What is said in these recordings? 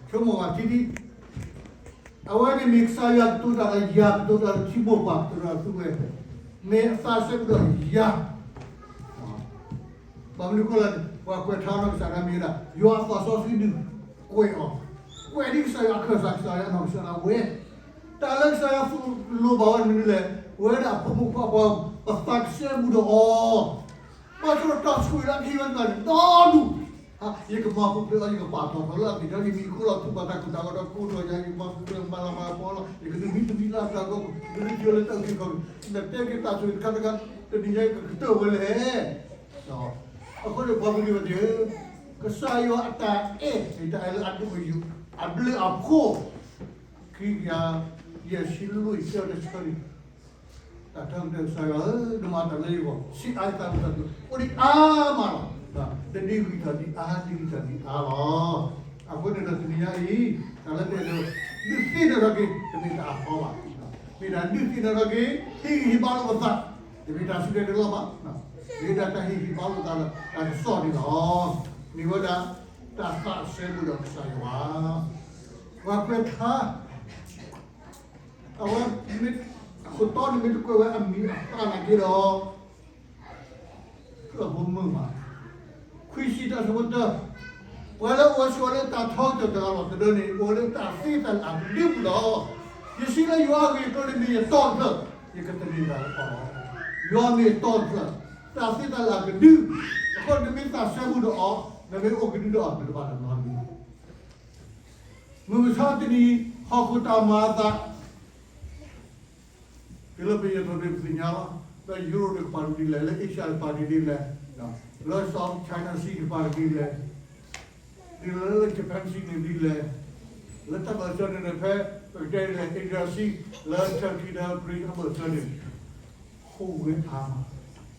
ဆိကမိၣ်ဘၣ်ထံထံ, အဝဲန့ၣ်မ့ၢ်ကစၢ်ယွၤကတိၤတၢ်ဒီးယၤ, ကတိၤတၢ်ဒီးထံမိၢ်ပှၢ်, ကတိၤတၢ်ဒီးသုဝဲ, မ့ၢ်အသးစဲဘူးဒီးယၤ. ဘၣ်မနုၤအဃိလဲၣ်, ပှၤကွဲးထါအနီၢ်ကစၢ်ဒၣ်မ့ၢ်ဝဲဒၣ် ယွၤအသးစီဆှံဒုးကွဲးအီၤ, ကွဲးဒ်ကစၢ်ယွၤအခၢၣ်စး, ကစၢ်ယွၤအနီၢ်ကစၢ်ဒၣ်ဝဲ. တၢ်လၢကစၢ်ယွၤသိၣ်လိဘၣ်ဝဲမနုၤလဲၣ်, ဝဲဒၣ်အဖိမုၣ်ဖိခွါပှၤ ပသးကစဲဘူးဒီးအီၤ, ဘၣ်ဆၣ်ဒီးတၢ်ဆိၣ်ဂ့ၤလၢအကဟ့ၣ်ဝဲတဖၣ်န့ၣ် ဒီဒူၣ်, ယကမၤပူၤဖျဲးအီၤ, ယကပာ်ထီၣ်ထီလၢအမ့ၢ်ဒီး ယမ့ၢ်ကအိၣ်လီၤထူဘၣ်တၢ်ကူၣ်တၢ်ဂီၤဒီး ကအိၣ်ထီၣ်ယၤ, ယကမၤပူၤဖျဲးမၤလၤမၤကပီၤလီၤ, ယကဒုးမံတမံလၢအတၢ်ဂီၢ်, ယကဒုးကၠိလၢတၢ်အုၣ်က့ၤခီၣ်က့ၤ, နတဲက့ၤတၢ်ဆိၣ်ဂ့ၤတခါတခါ, တနံၤညါယကကတၢၢ်ဝဲလဲၣ်. အဃိန့ၣ် ပှၤမုၢ်နံၤဘၣ်တ့ၢ်, ကစၢ်ယွၤအတၢ်အဲၣ် မ့ၢ်တၢ်အဲၣ်လၢအဒိၣ်ကယုၢ်, အဘျုးအဖှိၣ်, ခံကယၤယဲၢ်ဆံလွံၢ် ဆၢတဆၢန့ၣ်, တၢ်ထၢကတၢၢ် ကစၢ်ယွၤဧၢ, နမၤတၢ်လၢယဂီၢ် ဆံးအါယသးလီၤ, တၢ်ဒုးအိၣ်ဒံးအါမးလီၤ. တဒ်ဂံၢ်ထီၣ်ဒံးအါ, ဒ်ဂံၢ်ထီၣ်ဒံးအါလီၤ. အဃိန့ၣ်ဒီးတနံၤညါအံၤ, တၢ်လၢပအဲၣ်ဒိးဒုးသ့ၣ်နီၣ်ထီၣ်က့ၤ တမ့ၢ်တၢ်အသီဘၣ်, မ့ၢ်ဒၣ်ဒုးသ့ၣ်နီၣ်ထီၣ်က့ၤ ဟ့ၣ်ဂံၢ်ဟ့ၣ်ဘါလိာ်ပသး, တမ့ၢ်တၢ်စံးဒဲးတလီၢ်ဘၣ်, မ့ၢ်ဒၣ်တၢ်ဟ့ၣ်ဂံၢ်ဟ့ၣ်ဘါလိာ်သးဒီးတၢ်ကစီၣ်န့ၣ်လီၤ. မ့ၢ်ဝဲဒၣ် တၢ်သးစဲဘူးဒီးကစၢ်ယွၤ, ပှၤကွဲးထါ အဝဲမ့ၢ် အခိၣ်တီန့ၣ်မ့ၢ်တကွဲးဝဲအမံၤအသၣ်နာ်က့ဒီး, ကြၢးဖိမုၣ်မး, ခွံဆံတၢ်ဆၢဖိတၢ, ပှၤလၢအအိၣ်ဆိးလၢတၢ်ထီကတၢၢ်တဂၤလီၤ. တဒၢန့ၣ် အိၣ်လၢတၢ်သ့တၢ်လၢအကဒုပူၤလီၤ. ယစံးလၢယွၤအဂ့ၢ်အကျိၤန့ၣ်မ့ၢ်ယတီတဖျၢၣ်, ယကသန့ၤတၢ်လၢအီၤလီၤ. ယွၤမ့ၢ်ယတီတဖျၢၣ်, တၢ်သ့တၢ်လၢအကဒု, အဃိနမ့ၢ်သးစဲဘူးဒီးအီၤ, နမ့ၢ်အိၣ်ကဒုဒီးအီၤ နတဘၣ်တၢ်နီတမံၤ မုၢ်မဆါတနံၤ ဟီၣ်ခိၣ်တၢ်မၤအသး, တုၤလၢပယီၤထီၣ်န့ၣ်ပသ့ၣ်ညါလီၤ, လၢ Europe န့ၣ်ကပာ်ဒ်လဲၣ်, လၢ Asia ကပာ်ဒ်လဲၣ်, လၢ South China Sea ကပာ်ဒ်လဲၣ်, ဒ်လဲၣ်လၢ Japan Sea န့ၣ်ဒ်လဲၣ်, လၢတၢ်ဘၢၣ်စၢၤန့ၣ် ဖဲပကတဲဒ်လဲၣ် Asia Sea လၢ Turkey ဒီး Greece အဘၢၣ်စၢၤန့ၣ်, ဟူးဂဲၤအါမး,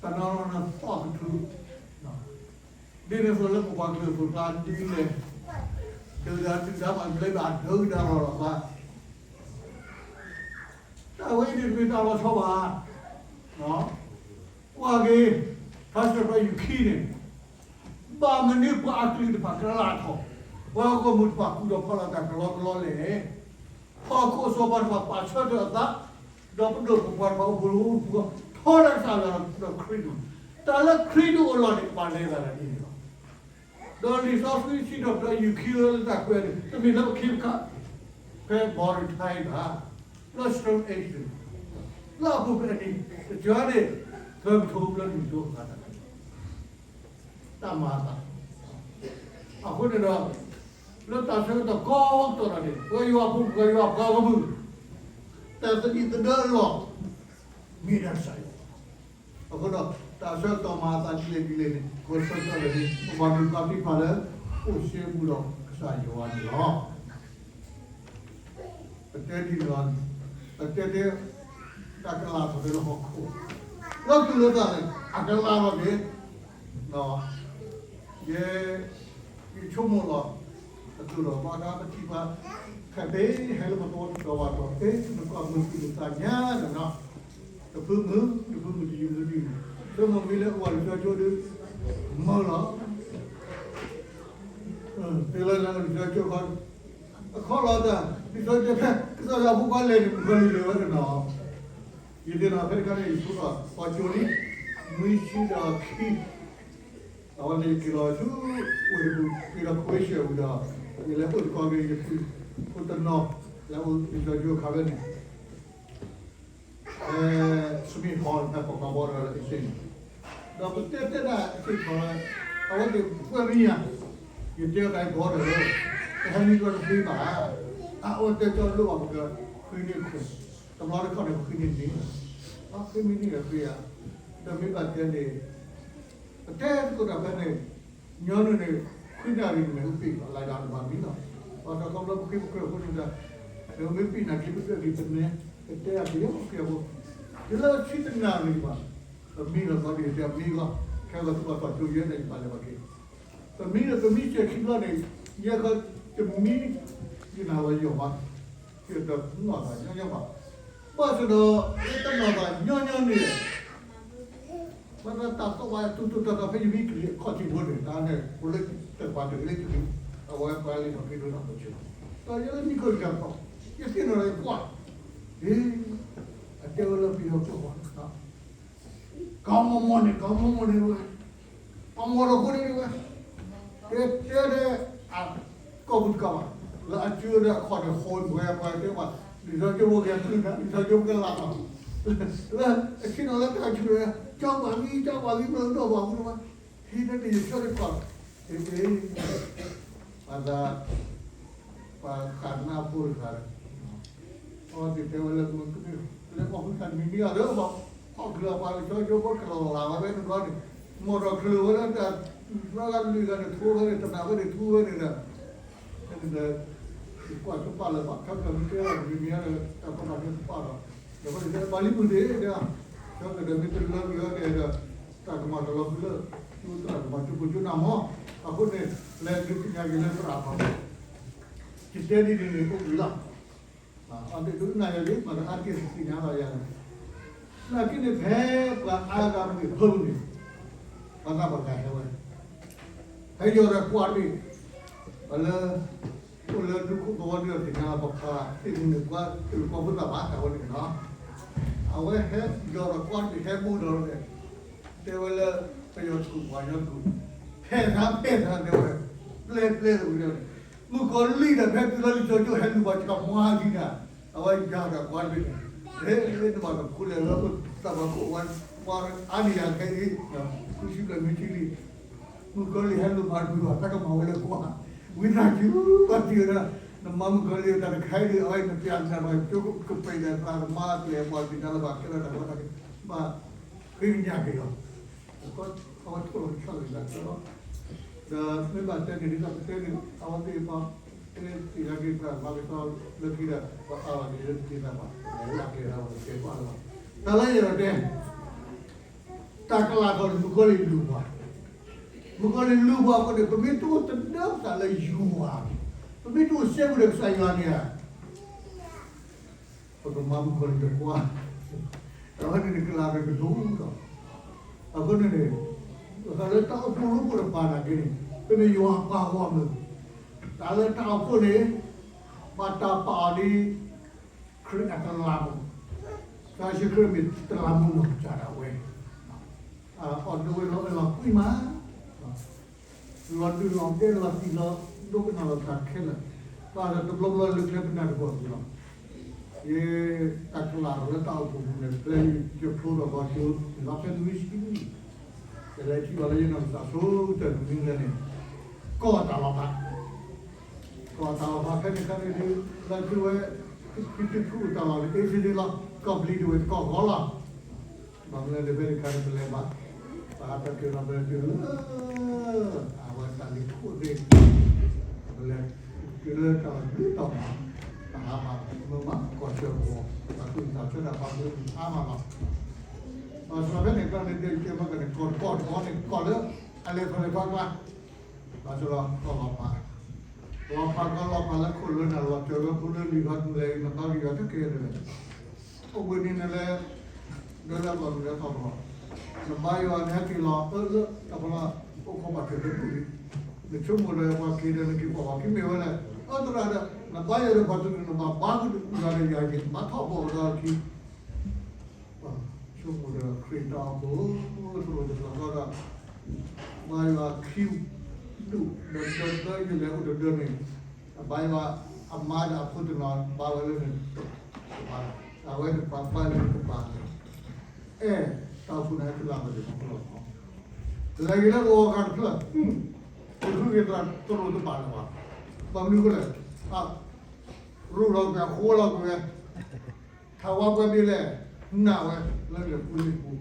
တနီၤနီၤန့ၣ်သီၣ်ကထုး ဒ်န့ၣ်အသိးလၢပပှၤကလုာ်အသိးကျါဒ်လဲၣ်, ဒုၣ်ဒါဒုၣ်ဒါဘၣ်လဲၤဘၣ်ဒုၣ်ဒါလီၤလီၤဘၣ်, တၢ်ဝဲအံၤန့ၣ်တမ့ၢ်တၢ်လီၤဆီဘၣ်, ကွၢ်က့ၤ ထါစံးထီၣ်ပတြၢၤ ယူၤခံန့ၣ်, ဘၣ်မနုၤပှၤအကလုာ်တဖၣ်ကလၢ်ထီၣ်, ပှၤဟီၣ်ခိၣ်မုၣ်တဖၣ်ကူၣ်ထီၣ်ဖးလီၤတၢ်ကလီကလီလဲၣ်, ဟီၣ်ခိၣ်အစီၤပၤတဖၣ်ပာ်ဆၢထၢၣ်အသး, ဒီးပဒိၣ်ပပှၢ်တဖၣ်အိၣ်ဖှိၣ်လၢပူၤ, ထီဒါကစၢ်ယွၤဒီးခရံာ်, တၢ်လၢခရံာ်တအိၣ်လီၤန့ၣ် ပဘၣ်လဲၤသးဒ်န့ၣ်လီၤ. ဒီးလံာ်စီဆှံစံးထီၣ်ပတြၢၤ ယူၤခံလၢတၢ်ကွဲးန့ၣ် တမ့ၢ်လၢပခ့ပခါ, ဖဲ modern time ဘၣ်, လၢ Stone Age န့ၣ်, လၢအပူၤဖျဲးန့ၣ်, တကၠီန့ၣ်, သၢကထိဘျၢနံၣ်ကထိအဂၤတၢ်, တၢ်မၤအသး, အဃိန့ၣ်ဒီး, လၢတၢ်ဆၢကတီၢ်ကိးကတီၢ်ဒၣ်န့ၣ် ပှၤယွၤဖိ ပှၤယွၤပှၤဂီၢ်မုၢ်, တၢ်သနံးသဒၢအလီၢ်, မ့ၢ်ဒၣ်ကစၢ်ယွၤ အဃိဒီး တၢ်ဆၢကတီၢ်မၤအသးဒ်လဲၣ်ဒ်လဲၣ်န့ၣ် ပဆၢကတီၢ်န့ၣ် ပဘၣ်မ့ၢ်ပှၤသ့ၣ်တဖၣ်လၢ အိၣ်စ့ဘူးဒီးကစၢ်ယွၤန့ၣ်လီၤ. ပတဲဒ်န့ၣ်လီၤ. ပတဲတဲ တၢ်ကလၤထီၣ်လၢဟီၣ်ခိၣ်, လၢသူၣ်လၢသးန့ၣ် အကလၤထီၣ်န့ၣ် ယ ယဆိကမိၣ်လီၤ. အသိးဒီးဘၣ်ဃးပထံၣ်ပှၤ ခဲဖဲဟဲလၢပသဝီတတီၤဘၣ်ဒီး အဲ နကွၢ်မုာ်သူၣ်မုာ်သးညါန့ၣ်နီၤ, တဖုမုာ် တဖုမုာ်တယုၢ်မုာ်တယုၢ်, ဆိကမိၣ်မ့ၢ်လၢအဝဲလံာ်စီဆှံကၠိဒီး မုာ်လီၤ. တုၤလၢလၢလံာ်စီဆှံကၠိခီ အခီလီၤတၢ် လံာ်စီဆှံကၠိဖဲ ကစၢ်ယွၤဖိခွါလဲၤန့ၣ် ပကလုာ်လဲၤဝဲတနီၤ ယသ့ၣ်နီၣ်ဖဲတခါန့ၣ် ယဆိကမိၣ် ပှၤကၠိန့ၣ် နွံဆံဒီးခံ အဝဲန့ၣ်ယက့ၤလီၤဆူ အိၣ်တပူၤ က့ၤလီၤ Croatia ဝံၤဒီး ယလဲၤအိၣ်သကိးက့ၤယပုၢ်ဖိတနီၤ လဲၤအိၣ်လံာ်စီဆှံကၠိခါဖဲန့ၣ် ဖဲ Smith Hall ဖဲ Coca Border လၢကစ့ၢ်န့ၣ် ဒီးပတဲတဲဒၣ်သ့ၣ်ခီ အဝဲသ့ၣ်ကွဲမံယၤ ယတဲအီၤတၢ် border လၢ တဟဲမံကီၢ်တသ့ဘၣ် အဝဲတဲကၠီလိၣ်ဘၣ်ပကဃ့န့ၢ်ခွဲး တဘျီတခီၣ်န့ၣ် ပဃ့န့ၢ်န့ၣ် အဃ့မံန့ၢ်အဃ့ဧါ ဒီးမ့ၢ်ဘၣ်တဲန့ၣ် ပတဲသကိးတၢ်ဖဲန့ၣ် ညီနုၢ်န့ၣ် ခွံနၣ်ရံၣ်န့ၣ် မ့ၢ်အိၣ်ပ့ၤလီၤ လၢဒၣ်နဘၣ်မံလီၤ ပှၤတၢ်ခီဖျိပဃ့ပခွဲးအဃိန့ၣ်ဒီး မ့ၢ်ပ့ၤနၢ်က့ၤပဒွဲၣ်က့ၤပနဲ ပတဲအက့ၤယဲၢ်က့ၤအဃိ တုၤလၢဆံတနၣ်ရံၣ်ဘၣ် ပမံလီၤသီဒ်အတဲမံလီၤ ခဲဂီၤသူၣ်ဘၣ်သီၣ်ကၠိယဲၢ်န့ၣ် ယဘၣ်လဲၤဘၣ်က့ၤ ပမံဒီးပမံစဲၤခံဘျီန့ၣ် ယဲၢ်ခီတမံ ယနၢ်လီၤယီၤဘၣ် ယတနီၣ်သးညီညီဘၣ် ဘၣ်ဆၣ်ဒီး ယတနီၣ်သးညီညီန့ၣ် ဘၣ်တၢ်သီၣ်ဘၣ်တူၢ်တူၢ်တီၤတီၤဖဲယမံကလံၤအခီၣ်ထံးဖိန့ၣ် တၢ်န့ၣ် အိၣ်လၢတကပၤတဂ့ၤလၢတဂ့ၤ အဝဲပှၤလံာ်ထီၣ်က့ၤဒိၣ်ထီၣ်ပဆၢ ယဲလၢနံၣ်ခိၣ်တကပီၤ, ယသ့ၣ်နီၣ်လၢယကွၢ်, အတဲဝဲလၢပယီၤကျိာ်ဘၣ်, ကမီၤမီၤန့ၣ် ကမီၤမီၤန့ၣ်ဝဲ, ပမီၤဒီးဃိန့ၣ်ဝဲ, တဲတဲဒၣ် အကီၢ်ပူၤတကးဘၣ်, လၢအစုဒီးအခီၣ်န့ၣ် ဃိဝဲပှၤတဲဘၣ်, လံာ်စီဆှံဖိကဲကုၢ်နၤ လံာ်စီဆှံဖိကဲလၢ်ဘၣ်, လၢအဆ့ၣ်နီၤလၢတၢ်ဆူၣ်ဝဲ, ကၠီပှၤမံ ကၠီပှၤမံ မ့ၢ်ဒီးပှၤမူတမး, ဟံးန့ၢ်တယဆၢတခီၣ်, အ့ အ့ ပှၤသး ပှၤဃးနၢ်ဖိတဂၤဒီး အဝဲသ့ၣ်တဲဝဲလၢ လဲၤအီၣ်ဃုာ်တၢ်မံၤမံၤအီၤလၢ ပှၤဟီၣ်ခိၣ်လၢပှၤကဆီကၠိဖိကလၤဝဲဖဲန့ၣ်ဘျီန့ၣ်, မီၢ်ထီၣ်ချုးဝဲလၢတၢ်လွဲဂၤလွံၢ်ဂၤန့ၣ် ထိဝဲန့ၣ် တနၢ်ဝဲန့ၣ်ထူဝဲန့ၣ်ဒီး ဖဲန့ၣ်ဒီး ယကွၢ်ကပာ်လၢၤဘၣ် ခဲကၢၤမ့ၢ်တဲလီၤမံၤမံၤအီၤဒီး တၢ်ကီတၢ်ခဲကပာ်ဒီး ဒီးပှၤသ့ၣ်တဲဘၣ်လံမုၢ်သ့ၣ်ဒီး ခဲကၢၤဒီးမ့ၢ်တလၢကွံာ်အီၤန့ၣ်ဒီး တၢ်ကမၤတလီၤဃုာ်လၢ ကၠိသရၣ်ကမၤကၠိဖိကၠိနၢ်မီၢ်, အဃိန့ၣ် လဲၤဒုးသ့ၣ်ညါက့ၤလၢသရၣ်မီၢ် ယတဲဒ်န့ၣ်န့ၣ် အိၣ်ဘှံးလီၤ. အဒိဒ်နၤယၤလံ မၤတအါတက့ၢ်သ့ၣ်ညါလီၤယၤလီၤ. နာ်က့န့ၣ် ဖဲပှၤအါဂၤမ့ၢ်ဖၢမုၢ်န့ၣ် ပှၤသးပှၢ်တဂၤဟဲဝဲ ဟဲယီၤဒီးကွၢ်တဘ့ၣ် ပှၤလၢ အိၣ်လၢဒူခိၣ်သဝီဒ်ဒီးသ့ၣ်ညါလီၤ ပှၤပှၤသ့ၣ်မုၢ်န့ၣ် ပှၤတၢ်ကီဖိသးဘၣ်တၢ်ဝဲန့ၣ်လီၤ. အဝဲဟဲယီၤဒီးကွၢ်တဘ့ၣ်ဟဲဘူးဒီး တဲဝဲလၢ ပယီၤတကူၣ်ပှၤကညီတကူၣ် ဖဲသးဖဲသးတဲဝဲ ပျဲပျဲတဝံၤဒီး မုၣ်ကီၤလံၢ်ဒီးဖဲတုၤလီၤလံာ်စီကၠိဟဲလူၤပှၤကမွါဒံးဒၣ် အဝဲယၤဒီးကွၢ်တဘ့ၣ်န့ၣ် နဘၣ်ကဖိလဲၤလၢအိၣ်တၢ်ဘၣ်ခိၣ်ဝဲ ပှၤအါန့ၢ်ယၤခဲအံၤ ဃုဆံဘျဲၣ်နွံဆံလံ မုၣ်ကီၤလံၢ်ဟဲလူၤမၤတဝံၤဘၣ် တၢ်ကမၤဝဲလၢကွၢ် ဝံသးစူၤပှၤတံၢ်ဝဲဒၣ် နမၤမုၣ်ကီၤလံၢ်တၢ်တခါအံၤဒီး အဝဲနပျဲနၢ်ဘၣ်ကၠိကပၤဒီးသးကမါအပျဲၢ်ပှၤသ့ၣ်ညါလၢ ဘၣ်ကဲထီၣ်တၢ်ကီတၢ်ခဲ ဘၣ်ဃ့ကညးက့ၤလီၤ. အဝဲထိၣ်လီၤကဆီၣ်လီၤသးလီၤ. ဒီးမ့ၢ်ဘၣ်တဲန့ၣ်ဒ်သိးပတဲန့ၣ် အဝဲသ့ၣ်ပှၤ တဲသ့ၣ်ညါက့ၤပှၤလီၤကဆီၣ်လၢခံဒီး ပှၤအါလီၤက့ၤလၢတသ့သးဘၣ် လၢအကဲထီၣ်ဝဲကဲကွၢ်လၢၤဘၣ်. တၢ်လၢယအဲၣ်ဒိးတဲ တၢ်ကလၤထီၣ်န့ၣ် မုၣ်ကီၤလံၢ်လူၤပှၤ, မုၣ်ကီၤလံၢ်လူၤပှၤအဃိန့ၣ် ပမ့ၢ်တအိၣ်သဒၢပသးလၢယွၤ, ပမ့ၢ်တအိၣ်စဲဘူးဒီးကစၢ်ယွၤန့ၣ်ဧါ, ပကမၤမုၣ်ကီၤလံၢ်တကွၢ်, အဝဲန့ၣ်န့ၣ်ကလၤမ့ၢ်ကဒိၣ်ဒီး, အဃိန့ၣ်န့ၣ် ပသးလၢတၢ်အိၣ်ဖှိၣ်ရိဖှိၣ်တပၤနာ်က့န့ၣ် ပမ့ၢ်ယွၤပှၤဂီၢ်မုၢ်, တၢ်လၢတၢ်အိၣ်ဖှိၣ်န့ၣ် ဘၣ်တၢ်ပာ်အီၤဒ် ခရံာ်အတလးမူ, ကစၢ်ယ့ၣ်ၡူးခရံာ်မ့ၢ်တလးမူနီၢ်ကစၢ်ဒၣ်ဝဲ, အီၣ်ဒိးဝဲလီၤအဲၣ်လီၤကွံမး, လီၤဒုးလီၤဒဲလီၤသံလီၤ ဒိကနၣ်လီၤတၢ်ခဲလၢာ်, ဘၣ်ဒီးတဘျီဘျီလၢကျဲပနၢ်တဂီၢ်လီၤ, ယတၢ်ကလၤလၢတၢ်အိၣ်ဖှိၣ်ပူၤန့ၣ် ကျဲယဖျိဒီးဘီဆိ လီၤဖဲနွံဆံ ယလဲၤထံၣ်ဘၣ်လၢယနီၢ်ကစၢ်ဆိကတၢၢ်တနွံလဲၣ်န့ၣ် ကီၢ်တၢ်လီၤဖး, ကီၢ်တၢ်လီၤဖးဖဲန့ၣ်ခါန့ၣ်ဒုး လၢသုဝဲ ဖံဖုဖုအိၣ်တၢ်လီၢ်န့ၣ် အ့ၣ်စ့ဒ့လီၤ ကီၢ်ပလံၤဒၣ်ဝဲတကီၢ်ဂီၤလီၤ. ဘၣ်မနုၤလဲၣ်ဖဲန့ၣ်ခါန့ၣ် ပလဲၤဘၣ် ပဟးတၢ်က့ၤလီၤ ပလဲၤတုၤလၢ အဝဲတၢ်လ့ၤခိၣ်သ့ၣ် ပလဲၤတုၤလၢတၢ်လီၢ်ဒ်တီၢ်မး ပဟးဘၣ်မုာ်မး ကီၢ်စၢဖှိၣ် ပှၤသူၣ်စၢ်ဆၢတၢ်ပာ်မုာ်အါမးလီၤ. ဘၣ်ဆၣ်ဒီးဖဲန့ၣ်ကျါန့ၣ် တဲကဲမ့ၢ်ကန့ၣ် ကီၢ်တကီၢ်တကီၢ်န့ၣ် ကီၢ်လၢအလဲၤထီၣ်လဲၤထီကျါ ဘၣ်ဆၣ်ဒီးကီၢ်လီၤဖး လီၤဖးကီၢ်လီၤဖးလၢခိၣ်လၢနၢ်လီၤစၢၤလၢဖိလၢလံၤခီ နလဲၤနဘါက့ၤယွၤတကဲလၢၤ အိၣ်ဘှံးနံၤနလဲၤ ဒၢလၢကီၢ်နလဲၤထီၣ်ကီၢ် နဘါယွၤနဟဲက့ၤလီၤအၢလၢတၢ်ဖီလာ် အိၣ်ခိးပာ်ထွဲလၢပူၤလံ နဆိကမိၣ်ဒီးပှၤက့ၤဒီးနက့ၤကွၢ်ပှၤခံမ့ၢ်ဝဲလဲၣ် အၢသရၣ်ဒီး နဘါယွၤဒီးပှၤတနုာ်နဘၣ်ဘါကဒီးယွၤဒီးယၤက့ၤ နဘါထီၣ်ဘီၣ်ဒီးခံ ဆိကမိၣ်ဒီးခရံာ်တၢ်အိၣ်ဖှိၣ် တလိၣ်တပျီၤဃီဒီး ဘါယွၤခံဒူၣ် ဒီးဒီးဒီးယလဲၤအိၣ်ဒီးဒီးန့ၣ် အဘါယွၤအမါဒီးအဖိတနီၤဘါဝဲလၢန့ၣ် အဝဲတပာ်ဘၣ်လၢတပာ် အဲၣ်တၢ်အိၣ်ဖှိၣ်န့ၣ် တလၢ်ဘၣ်ဒ်မီၢ်ကလီၢ် လဲၤက့ၤလၢဂီၤဂၤတဖျၢၣ် တဃုက့ၤသရၣ်တလိၣ်တပာ်လၢၤဘၣ် ဘၣ်မနုၤအဃိလဲၣ် ရူၢ်လီၤကွံာ်အဃိလီၤကွံာ်ဝဲ ထးဝါပှဲၤဘ့ၣ်လဲၣ် နာ်ဝဲ လၢလဲၤပူၤလ့ပူၤ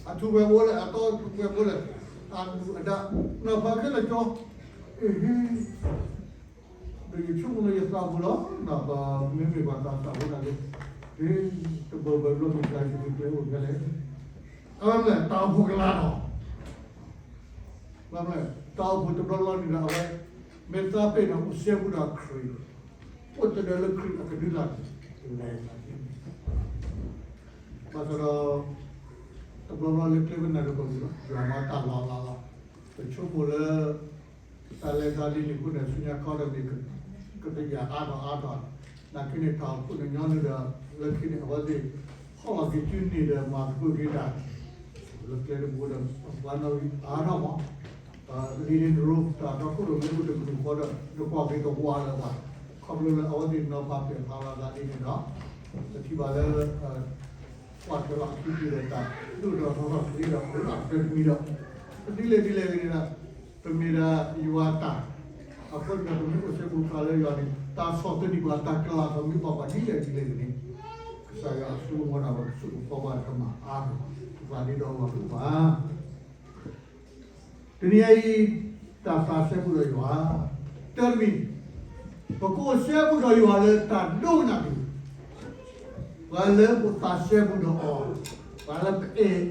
အထူဝဲဘိလဲၣ် အတီဝဲဘိလဲၣ် အဒူၣ်အဒါ နီၢ်ဖးခဲလၢာ်ကၠီ အ့ၣ်ဟ့ ဒီးယဆိကမိၣ်လၢယသးပူၤလီၤ ဒီးပမ့မ့ၢ်ပှၤသးစၢ်ဖိတၢ်လၢ တဘၢၣ်ဘၢၣ်ဘျီမ့ၢ်ကစၢ်ယ့ၣ်ၡူးခရံာ်ကျဲအိၣ်ဖဲလဲၣ် အဝဲမ့ၢ်တၢ်အိၣ်ဖှိၣ်ကလၤလီၤ ဘၣ်မနုၤလဲၣ် တၢ်အိၣ်ဖှိၣ်တဘျီဘျီန့ၣ်ဒီးအဝဲ မ့ၢ်သးပ့ၤနီၣ်အိၣ်စဲဘူးဒီးခရံာ် အိၣ်တဒၢလၢခရံာ်အကဒုလာ်န့ၣ် လဲၤ ဘၣ်ဆၣ်ဒီး တဘျီဘျီလၢကျဲဝဲနၢ်တပၢၢ်ပူၤလီၤ ယွၤမၤတၢ်လီၤလီၤလီၤ ပဆိကမိၣ်လၢ တၢ်လဲၤတၢ်လံၤန့ၣ်အဃိန့ၣ် ဆူညါခီဒီးမ့ၢ်က ကတယာ်အါထီၣ်အါထီၣ်, နာ်က့န့ၣ် တၢ်အိၣ်ဖှိၣ်န့ၣ်ညီနုၢ်ဒီး လၢခံန့ၣ် အဝဲသ့ၣ် ဟီၣ်လီၤက့ၤစုန့ၢ်ဒီးမၤသကိးက့ၤတၢ် လၢကျဲတဘိဒီး ပှၤနီၣ်ဂံၢ်အါထီၣ်မး, လံာ်န့ၣ်တရိ တၢ်တီခိၣ်ရိၣ်မဲအိၣ်တကလုာ်ဃီဒီး နကွၢ်က့ၤတဝါလၢၤဘၣ်, ခီဖျိလၢအဝဲသ့ၣ်နီၤဖးပဲာ်ဖးလီၤသးဒ်န့ၣ်ဒီး ပထံၣ်ဘၣ်လၢ ကွၢ်ထွဲလီၤအခံက့ၤဒီးတၢ်ဒိၣ်ထီၣ်ထီထီၣ်က့ၤဒီး အိၣ်လၢအကြၢးတမံၤဒီး ဒ်လဲၣ်ဒ်လဲၣ်ဂ့ၤန့ၣ်ဒီး ပမ့ၢ်ဒၣ်ယွၤတၢ် အဃိန့ၣ်ဒီး ပမ့ၢ်အိၣ်စဲဘူးဖျါလၢယွၤန့ၣ် တၢ်ဆီၣ်သနံးပှၤ တၢ်ကလၤထီၣ်မ့ၢ်ဘၣ်ပှၤဒ်လဲၣ်ဒ်လဲၣ်ဂ့ၤန့ၣ် ကစၢ်ယွၤအစိကမီၤတၢ်ဝဲ ကဆိၣ်ကဖီဘၣ်ကမၤအါထီၣ် ပှၤဒ်ဒီးအီၤတအိၣ်ဘၣ်. တနံၤအံၤ တၢ်သးစဲဘူးဒီးယွၤ, တၢ်တမံၤ ပကအိၣ်စဲဘူးဒီးယွၤလၢတၢ်ဒိကနၣ်တမံၤ, ပှၤလၢပသးစဲဘူးဒီးအီၤ, ပှၤလၢပအဲၣ်အီၤ,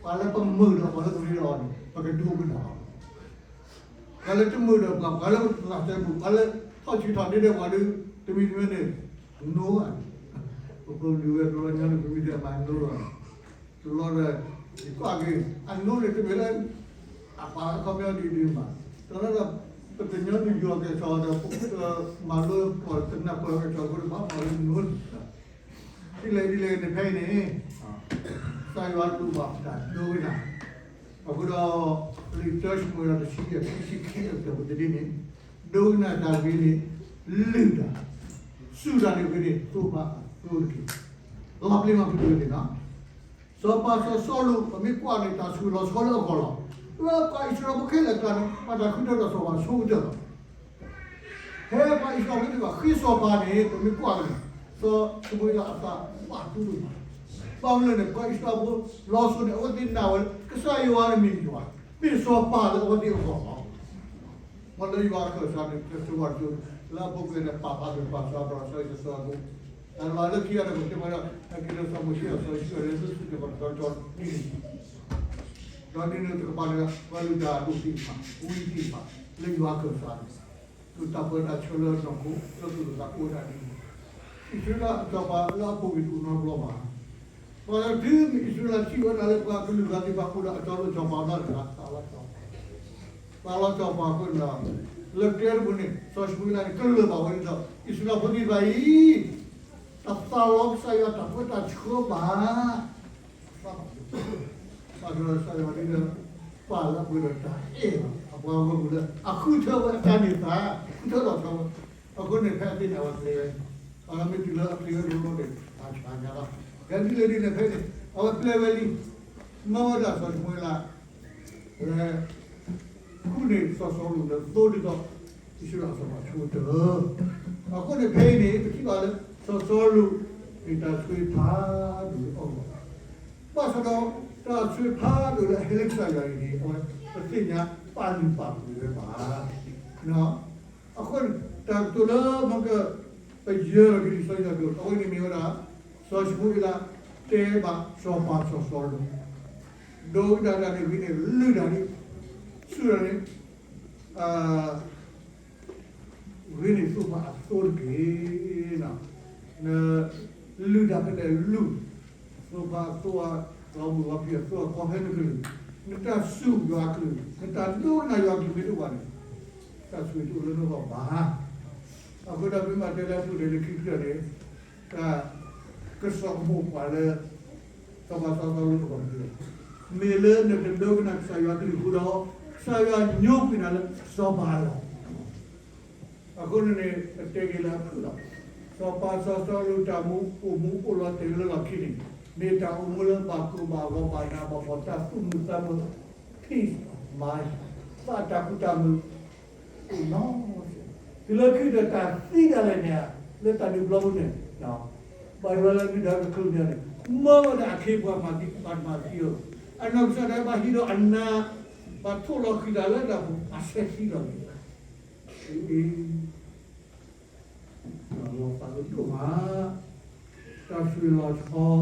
ပှၤလၢပမုာ်ဒီးပှၤလၢပရ့ဒီးအီၤန့ၣ် ပကဒိကနၣ်အီၤ, ပှၤလၢတမုာ်ဒီးပှၤ ပှၤလၢပသးစဲဘူး ပှၤလၢထီၣ်ဆံးထီၣ်န့ၢ်ဒီးပှၤဒီး တမံၤတမံၤန့ၣ် နိဘၣ်, ပဖိဒုးဝဲတဘျီညါန့ၣ် ပမ့ၢ်တဲမၤနိလီၤ တဘျီဒီး ယကွၢ်က့ၤ အနိန့ၣ် တမ့ၢ်လၢ အပာ်အခီပညီဒ်ဒ်မး, တဘျီဒီး ပတညီနုၢ်ယိၤကဲၤထီၣ်ဒီး ပမၤလိပှၤတနၢ်ပၢၢ်ကဲၤထီၣ်အဃိန့ၣ် ပှၤမၤလၢနိန့ၣ် ဒ်လဲၣ်ဒ်လဲၣ်န့ၣ်ဖဲအံၤန့ၣ် ကစၢ်ယွၤဒိၣ်ဘၣ်တၢ်ဒိကနၣ်, အဃိဒီး လံာ်တၢၡမူၤအ့လးတဆံယဲၢ် ခံဆံခံအကတၢၢ်ပတဒ်န့ၣ် ဒိကနၣ်တၢ်ဂ့ၤန့ၣ် လုၢ်တၢ်, စူၢ်တၢ်န့ၣ်ဂ့ၤန့ၣ် သိၣ်ဘၣ်အသိတက့ၢ်. လီၤပျံၤမၤဖုၣ်တဂ့ၤန့ၣ်လီၤ. စီၤပၤစီၤစီလူး ပမ့ၢ်ကွၢ်န့ၣ် တၢ်ဆိၣ်ဂ့ၤလီၤဆီလၢအဂီၢ်လီၤ. လၢပှၤအံၣ်စရ့လးဖိခဲလၢာ်အကျါန့ၣ် ဘၣ်တၢ်ဃုထၢဒီးစီၤပၤဆိကတၢၢ်လီၤ. ဖဲပှၤအံၣ်စရ့လးဖိသ့ၣ်တဖၣ်ဃ့စီၤပၤန့ၣ် ပမ့ၢ်ကွၢ်န့ၣ် စီၤၡမူၤအ့လးအသးဘၣ်တူၢ်လိာ်ဘၣ်. ဘၣ်မနုၤလဲၣ်န့ၣ် ပှၤအံၣ်စရ့လးဖိလီၤစိၤန့ၣ် အဝဲသ့ၣ်နာ်ဝဲလၢ ကစၢ်ယွၤန့ၣ်မ့ၢ်ယွၤ, မ့ၢ်စီၤပၤလၢအဝဲသ့ၣ်အဂီၢ်လီၤ. မ်လၢယွၤအခၢၣ်စးန့ၣ် ကစၢ်ယွၤတကၠိ လၢအပူၤကွံာ်န့ၣ် ပာ်ဖျါက့ၤပာ်စီပာ်စီဆှံစီအဃိ, တၢ်လီၤလၢခံဂၤန့ၣ် ပကတဲမၤဒီး ဟဲက့ၤလၢစီၤမိၤၡ့အစီဆှံအီၤလၢ သုစုက့ၤပှၤတတီတီန့ၣ်, ဒီးဒ်န့ၣ်တကပၤန့ၣ် ပှၤလုၢ်တၢ်အဒိၣ်သ့ၣ်တဖၣ် ဝံသ့ၣ်တဖၣ် လၢယွၤအခၢၣ်စးန့ၣ် ဒိးတၢ်ပၢတၢ်ဆှၢလၢနီၢ်ခိ လၢသူၣ်လၢသးအိၣ်ဝဲဒၣ်ဒ်န့ၣ်, အံၣ်စရ့လးအစီၤပၤလၢအပူၤကွံာ်တအိၣ်နီတဘျီဘၣ်. ပှၤလၢတုၤမ့ၢ်အံၣ်စရ့လးထံၣ်ဝဲဒၣ်လၢပှၤကလုာ်ဂၤသ့ၣ်တဖၣ်အိၣ်ဒီးအစီၤလိၣ်စီၤပၤနီတဂၤ သးလီၤစီၤပၤ, သးလီၤစီၤပၤအဃိန့ၣ်ဒီး လၢကျဲတဘိန့ၣ် စီၤၡမူၤအ့လးန့ၣ် ကလၢာ်ဘၣ်ဝဲဒ်သိး အံၣ်စရ့လးဖိသ့ၣ်တဖၣ်အံၤ တသးလီကစၢ်ယွၤတၢ်ပၢတၢ်ဆှၢဘၣ်. ဘၣ်ဆၣ်ဒီးကစၢ်ယွၤဒ်ဒီး ပာ်လၢအပှဲၤဒီးတၢ်အဲၣ်လီၤ အပှၤဂီၢ်မုၢ်လၢ အဃုထၢဝဲအတၢ်န့ၢ်သါ, ဃုထၢလီၤဆီဝဲ, အဃိန့ၣ် ဖဲအသ့ၣ်န့ၣ် အဝဲကျဲဝဲ, အမ့ၢ်တုၤလၢအကျဲဝဲတဘျီန့ၣ် အဆၣ်ညါလီၤ. ဖဲဒ်လဲၣ်ဒ်လဲၣ်ဖဲန့ၣ် အဝဲကျဲဝဲလံ, မၢဝဲဒၣ်စီၤၡမူၤအ့လး လၢ ဃုန့ၢ်စီၤစီလူးလၢသိဒ်သိး အံၣ်စရ့လးအစီၤပၤဆိကတၢၢ်, အဃိန့ၣ်ဖဲအံၤန့ၣ် ပထံၣ်ဘၣ်လၢ စီၤစီလူး မ့ၢ်တၢ်ဆိၣ်ဂ့ၤဖးဒိၣ်လၢအဂီၢ်, ဘၣ်ဆၣ်ဒီး တၢ်ဆိၣ်ဂ့ၤဖးဒိၣ်လၢအဟဲလၢကစၢ်ယွၤအံၤန့ၣ် အဝဲပသ့ၣ်ညါပာ်လုၢ်ပာ်ပှ့ၤဝဲဘၣ်. အဃိန့ၣ် တၢ်ကတိၤလၢမ့ၢ်က ပယၢၤလီၤက့ၤလံာ်စီဆှံအကတိၤ အဝဲန့ၣ်မ့ၢ်ဝဲဒၣ် စီၤၡမူၤအ့လး တဲဘၣ်စီၤပၤစီၤစီလူး, ဒိကနၣ်တၢ်န့ၣ်ဂ့ၤန့ၣ် လုၢ်တၢ်န့ၣ် စူၢ်တၢ်န့ၣ် ဂ့ၤန့ၢ်သိၣ်ဖးအသိတက့ၢ်. နလုၢ်တၢ်ဖဲလဲၣ်လုၢ်, သိၣ်ဖးအသိအဂီၢ် မုၢ်ဂီၤဖံးအသိအကီၢ်ဖဲနကလုၢ်, နတၢ်စူၢ်ယွၤအကလုၢ် နတၢ်ဒိကနၣ်ယွၤအကလုၢ်မ့ၢ်တအိၣ်ဘၣ်န့ၣ် တၢ်ဆိၣ်ဂ့ၤတအိၣ်လၢနဂီၢ်ဘၣ်. အဃိဒီးမ့ၢ်မၤတဲလၢအပူၤန့ၣ် လၢခံကတၢၢ်န့ၣ် တၢ် ကစီၣ်အမိၢ်ပှၢ်လၢ စီၤပၤစီၤစီလူးအဂီၢ်န့ၣ် မ့ၢ်လၢနတဒိကနၣ်ကစၢ်ယွၤအကလုၢ်အဃိဒီး ကစၢ်ယွၤညိကွံာ်နၤလၢစီၤပၤလီၤ. အဃိန့ၣ်န့ၣ် ပတဲက့ၤလၢအဖုၣ်လီၤ. စီၤပၤစီၤစီလူးတၢ်မူအိၣ်မူအိၣ်လီၤတဲာ်လၢလီၢ်ခံန့ၣ် မ့ၢ်တၢ်အိၣ်မူလၢဘၣ်ကိၢ်ဘၣ်ဂီၤဘၣ်နးဘၣ်ဖှီၣ် တၢ်သူၣ်မုာ်သးမုာ် peace of mind သးတၢ်ကူၣ်တၢ်မုာ် အိၣ်နီၤ တုၤလၢခံဒီးတၢ်သံဒၣ်လဲာ်န့ၣ် လၢတၢ်ဒုးပျီပူၤန့ၣ် ဘၣ်ယွၤလၢဒုၣ်ဒါကချုးန့ၣ်န့ၣ် မၢဝဲဒၣ်အခ့အပှၤမၤသံ ဘၣ်တမၤသံအီၤ, အနီၢ်ကစၢ်ဒၣ်ဘၣ်ဟံးဒီးအနါ ဘၣ်ထိၣ်လီၤဃံၤတၢ်လၢတၢ်ပူၤ အဆဲးသံလီၤန့ၣ် အ့ တၢ်လီၤသးဒိၣ်မး တၢ်ဆိၣ်ဂ့ၤလီၤဆီ တၢ်ဃုထၢလီၤဆီနာ်